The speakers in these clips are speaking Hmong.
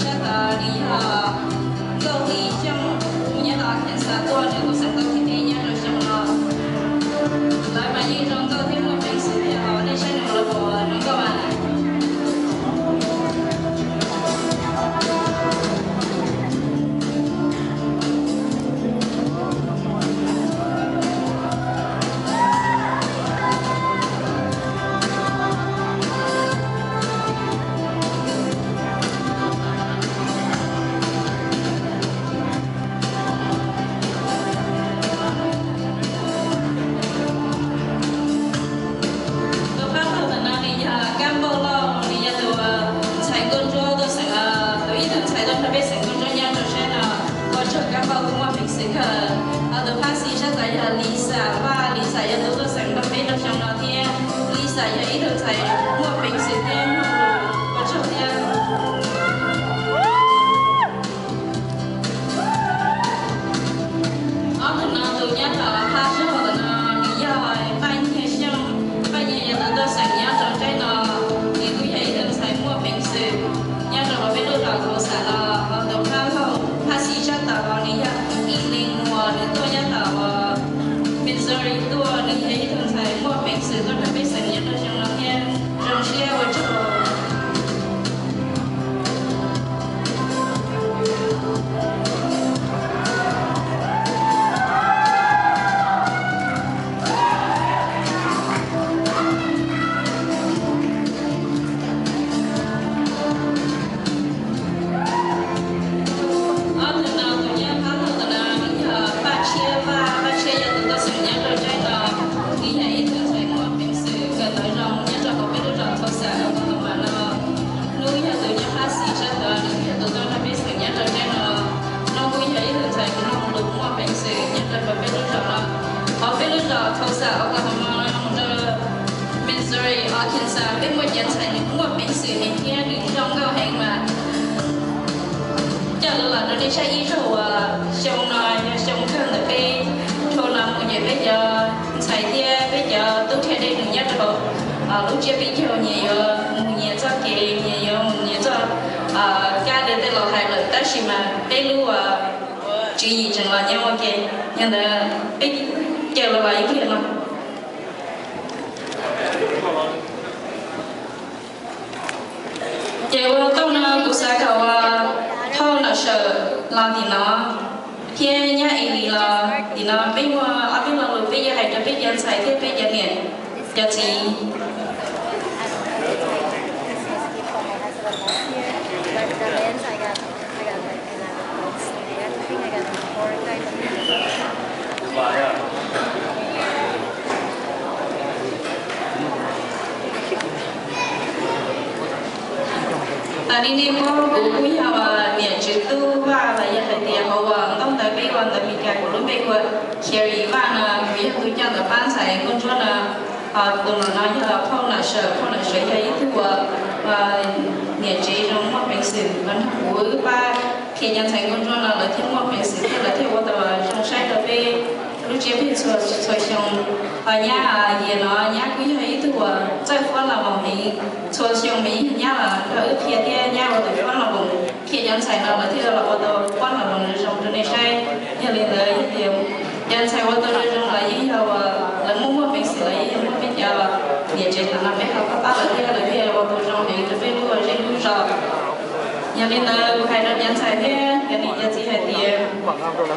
Sab tod nws yog Nkauj Hli Xyooj, nyob tom Arkansas tuaj, nws kuj xeem Nkauj Hli Xyooj nyob rau xyoo no. Lawv mas yeej zoo nkauj thiab muaj peev xwm thiab os, nej saib nws los puas zoo nkauj mas. Tus pab laug ntawm no nws yog Kab Npauj Lauj, nws yog tus ntxhais nkauj ntsuab tuaj xeem, tus ib tug ntxhais tuaj nrog peb xeem nkauj ntsuab nyob rau sab no. Ua tsaug Kab Npauj, koj muaj peev xwm kawg. Ho tus pab xis sab tod yog Lisa Vaj, Lisa yog tus tuaj xeem nrog peb rau xyoo no thiab. Lisa yog ib tug ntxhais muaj peev xwm thiab mloog lus, ua tsaug thiab. Ob tug no tus nyob tom qab zog ntawm no nws yog Paj Nyiag Xyooj, Paj Nyiag yog tus tuaj xeem nyob rau sab no, nws kuj yog ib tug ntxhais muaj peev xwm nyob rau peb lub zos Tulsa no. Ho tus pab laug, pab xis sab tod nws yog Ib Leej Muas, nws tuaj nyob tom Missouri tuaj, nws yog ib tug ntxhais muaj peev xwm tuaj nrog peb xeem nyob rau xyoo no thiab. Zoo siab ua tsaug. Ob tug no tus nyob qab laug ntawm no nws yog Paj Tshiab Vaj, Paj Tshiab yog tus tuaj xeem nyob rau sab no, nws yog ib tug ntxhais muaj peev xwm kawm ntawv zoo nyob rau hauv peb lub zos Tulsa, Oklahoma no. Hnub yog tus nyob qab xis sab tod, nws yog tus tuaj nrog peb xeem nyob rau sab no. Nws kuj yog ib tug ntxhais mloog lus muaj peev xwm nyob rau hauv peb lub zos no. Hauv peb lub zos Tulsa, Oklahoma no mus rau Missouri, Arkansas, peb muaj cov ntxhais nws muaj peev xwm heev thiab nws zoo nkauj heev mas coj los los rau nej saib ib zaug uas xyoo no yog xyoo kawg ntawm peb dhau no mus ces peb cov ntxhais thiab peb cov tub rhiaj dej nws nyob rau hauv lub tsiab peb caug nyias yuav mus nyias txoj kev, nyias yuav mus nyias txoj kab li tej laus hais lawm, tab sis mas peb lub tswv yim tseem los nyob ua ke. Yog ntawd peb caw los los ib pliag no. Ces ua tau no kuv xav kom ua phauj Nom Sawm los tim no thiab nyab Elis los tim no, peb muaj ob peb lo lus peb yuav hais rau peb cov ntxhais thiab peb cov niam cov txiv. Tas li nej paub kuv kuj yog uas niam tswv Tub Vaj los yog hais tias hauv uas ntaub ntawv peb ua ntawv Meskas kuv lub npe hu ua Carrie Vaj no, kuv yog tus coj ntawv pab ntxhais nkauj ntsuab no. Tus no no yog phauj Nom Sawm, phauj Nom Sawm yog ib tug uas niam tsev zoo muaj peev xwm uas nrog kuv pab qhia cov ntxhais nkauj ntsuab no lawv thiaj muaj peev xwm thiab lawv thiaj ua tau zoo saib rau peb lub tsiab peb txhua xyoo. Ho nyab Yias no nyab kuj yog ib tug uas txawj fob los voos heev, txhua xyoo mas yeej nyab los nrog wb qhia thiab nyab ua tus fob los voos qhia cov ntxhais no lawv thiaj los ua tau fob los voos zoo rau nej saib. Yog li ntawd yog tias cov ntxhais ua tau zoo zoo los yeej yog uas lawv muaj muaj peev xwm los yeej yog muaj peb cov niam tsev tom no peb ho pab pab lawv thiab lawv thiaj ua tau zoo heev rau peb lub zej lub zos. Yog li ntawd kuv hais rau cov ntxhais thiab cov niam cov txiv hais tias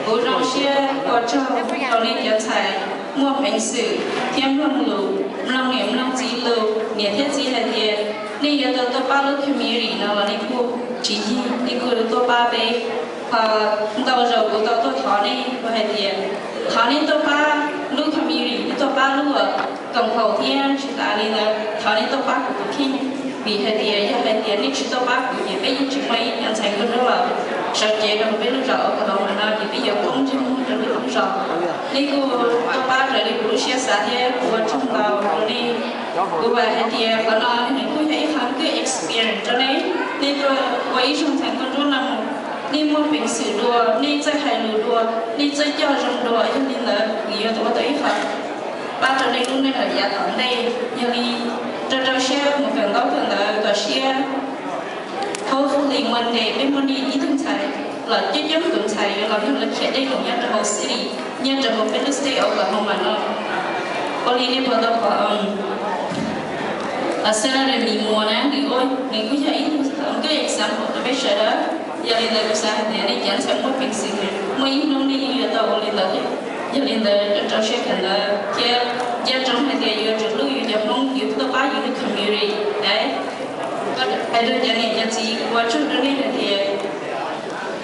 kuv zoo siab ua tsaug rau nej cov ntxhais muaj peev xwm thiab mloog lus, mloog niam mloog txiv lus, niam thiab txiv hais tias nej yuav tau tuaj pab lub community no los nej kuj tsis yig, nej kuj tuaj pab peb. Ho ntau zaus kuv tau tuaj thov nej, kuv hais tias thov nej tuaj pab lub community, nej tuaj pab lub koom haum thiab tsis tas li ntawd thov nej tuaj pab kuv tus kheej. Vim hais tias yog hais tias nej tsis tuaj pab kuv ces peb yeej tsis muaj ib cov ntxhais nkauj ntsuab los sawv cev rau peb lub zos Oklahoma no ces peb yuav poob ntsej muag rau peb lub zos. Nej kuj tuaj pab raws li kuv lub siab xav thiab kuv ua tsaug ntau rau nej. Kuv vam hais tias qhov no nws kuj yog ib qho good experience rau nej. Nej tuaj ua ib zaug ntxhais nkauj ntsuab no mus, nej muaj peev xwm dua, nej txawj hais lus dua, nej txawj coj zoo dua, yog li ntawd nws yuav ua tau ib qho pab rau nej lub neej lawm yav tom ntej. Yog li rau rau siab mus kawm ntaub kawm ntawv kom siab. Hopefully one day peb muaj nej ib tug ntxhais los coob coob tus ntxhais yuav los nrog lawv khiav dej mus nyob rau hauv city, nyob rau hauv peb lub state Oklahoma no. Ua li nej pom tau qhov Senator Miv Muas na, nws kuj yog ib tug good example rau peb sawv daws. Yog li ntawd kuv xav hais tias nej cov ntxhais muaj peev xwm, muaj ib hnub nej yuav tau ua li ntawd thiab. Yog li ntawd rau rau siab kawm ntawv thiab nco ntsoov hais tias yus yuav tsum hlub yus cov Hmoob, yus tuaj pab yus lub community. Hais rau cov niam cov txiv, kuv ua tsaug rau nej hais tias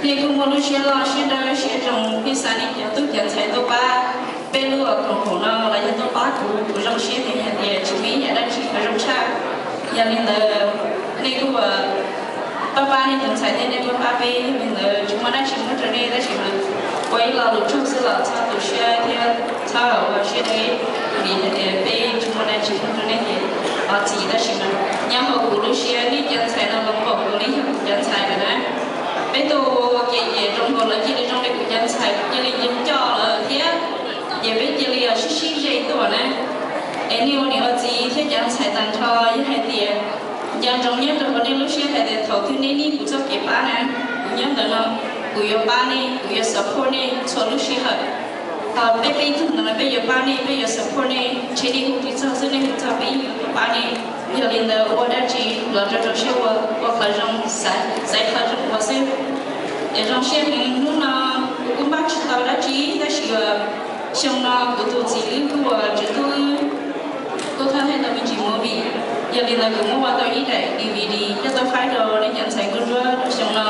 nej kuj muaj lub siab loj siab dawb siab zoo, nej xa nej cov tub cov ntxhais tuaj pab peb lub koom haum no los yog tuaj pab kuv, kuv zoo siab heev hais tias tsis muaj ib yam dab tsi uas zoo tshaj. Yog li ntawd nej kuj pab pab nej tus ntxhais thiab nej pab pab peb, yog li ntawd tsis muaj dab tsi muab rau nej tab sis mas ua ib lo lus tsaug xwb los txhob tu siab thiab txhob ua siab deb, vim hais tias peb tsis muaj dab tsi muab rau nej ces los txim, tab sis mas nyob hauv kuv lub siab nej cov ntxhais no los npaum kuv li yog kuv cov ntxhais lawm na. Peb tuaj ua ua ke ces zoo nkaus lawv cia li zoo li kuv cov ntxhais, kuv cia li nco coj lawv thiab, ces peb cia li sib sib ze tuaj na. Es nej ua niam ua txiv thiab cov ntxhais tag nrho, yog hais tias nco ntsoov nyob rau hauv nej lub siab hais tias thaum twg nej nij kuv txoj kev pab na, kuv nyob ntawm no, kuv yuav pab nej, kuv yuav support nej txhua lub sij hawm. Ho peb peb tug ntawm no peb yuav pab nej, peb yuav support nej, ntshe nej hu tsis txog xwb, nej hu txog peb yuav pab nej. Yog li ntawd ua dab tsi los rau rau siab ua, ua qhov zoo, xaiv qhov zoo ua xwb. Es zoo siab heev, hnub no kuv kuj npaj tsis tau dab tsi tab sis xyoo no kuv tus txiv wb kuj ua tswv tub, kuj tau hais tau me ntsis movie. Yog li ntawd kuv muab ua tau ib daim D V D coj tuaj faib rau nej cov ntxhais nkauj ntsuab rau xyoo no,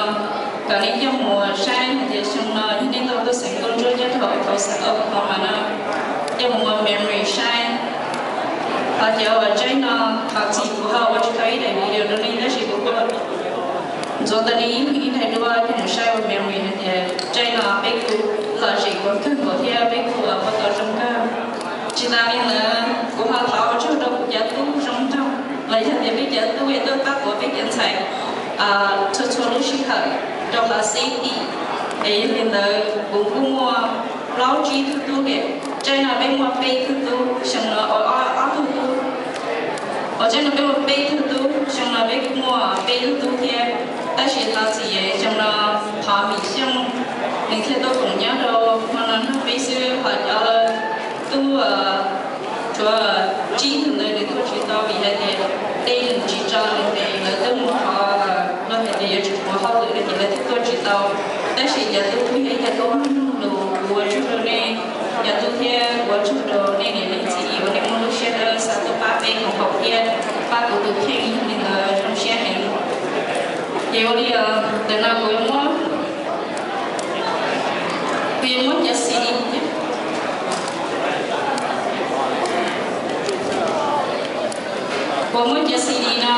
kom nej coj mus saib hais tias xyoo no yog nej tau tuaj xeem nkauj ntsuab nyob rau hauv xeev Oklahoma no, coj mus ua memory saib. Qhov cov uas tsaib no, qhov txhim kuv ho ua tsis tau ib daim video rau nej tab sis kuv kuj ntxuav tau li ib ib daim duab coj mus saib ua memory hais tias tsaib no peb kuj lom zem ua kawg nkaus thiab peb kuj ua tau zoo kawg. Tsis tas li ntawd kuv ho thov ua tsaug rau kuv cov tub zoo nraug los yog tias peb cov tub es tuaj pab kuv peb cov ntxhais txhua txhua lub sij hawm rau qhov safety. Es yog li ntawd kuv kuj muaj plaub tsib tug tub li. Tsaib no peb muaj peb tug tub, xyoo no ob tug tub. Ua tsaib no peb muaj peb tug tub, xyoo no peb kuj muaj peb tug tub thiab. Tab sis thov txim, xyoo no thov Mim Xyooj nws thiaj tuaj koom nyob rau hmo no nrog peb xwb, ho cov tub tshuav tsib tug ntawd nws tuaj tsis tau vim hais tias dej nws tsis tso nws tes, lawv twb mus qhov luag hais tias yuav tsum ua hauj lwm no ces lawv thiaj tuaj tsis tau. Tab sis cov tub kuj yog ib cov tub mloog lus, kuv ua tsaug rau nej cov tub thiab ua tsaug rau nej niam nej txiv uas nej muaj lub siab dawb xa tuaj pab peb koom haum thiab pab kuv tus kheej, yog li ntawd zoo siab heev. Ces ua li ntawm no kuv yuav muab, kuv yuav muab cov C D, kuv muab cov C D no